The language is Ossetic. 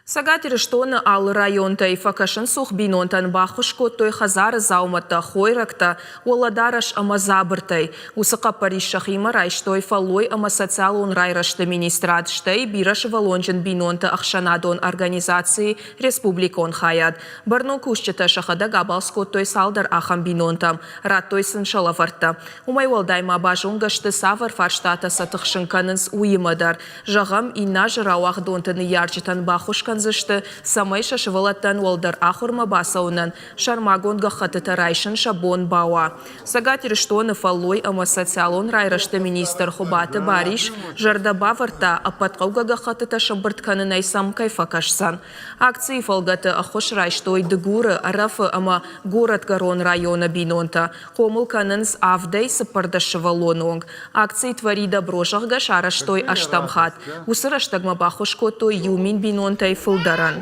Цӕгат Ирыстоны алы районтӕй фӕкӕсынцух бинонтӕн баххуыс кодтой хӕдзары дзаумӕттӕ, хойрӕгтӕ, уӕлӕдарӕс ӕмӕ дзабыртӕй. Уыцы хъӕппӕрис сӕхимӕ райстой фӕллой ӕмӕ социалон райрӕзты министрад, стӕй бирӕсывӕллонджын бинонты ӕхсӕнадон организацийы республикон хайад. Бӕрнон кусджытӕ сӕхӕдӕг абалц кодтой цалдӕр ахӕм бинонтӕм, радтой сын сӕ лӕвӕрттӕ. Уымӕй уӕлдай ма базонгӕ сты, цавӕр фарстатӕ сӕ тыхсын кӕнынц, уыимӕ дӕр. Зӕгъӕм, иннӕ азы рауагъдонты ныййарджытӕн баххуыс кӕндзысты, цӕмӕй сӕ сывӕллӕттӕн уӕлдӕр ахуырмӕ бацӕуынӕн сӕрмагонд гӕххӕттытӕ райсын сӕ бон бауа. Цӕгат Ирыстоны фӕллой ӕмӕ социалон райрӕзты министр Хуыбаты Барис зӕрдӕ бавӕрдта, ӕппӕт хъӕугӕ гӕххӕттытӕ сӕмбырд кӕнынӕй сӕм кӕй фӕкӕсдзӕн. Акцийы фӕлгӕты ӕххуыс райстой Дыгуры, Ӕрӕфы ӕмӕ Горӕтгӕрон районы бинонтӕ. Хъомыл кӕнынц авдӕй 14 сывӕллоны онг. Акци «Твори добро», зӕгъгӕ, сарӕзтой ӕстӕм хатт. Уыцы рӕстӕгмӕ баххуыс кодтой 1000 бинонтӕй фылдӕрӕн.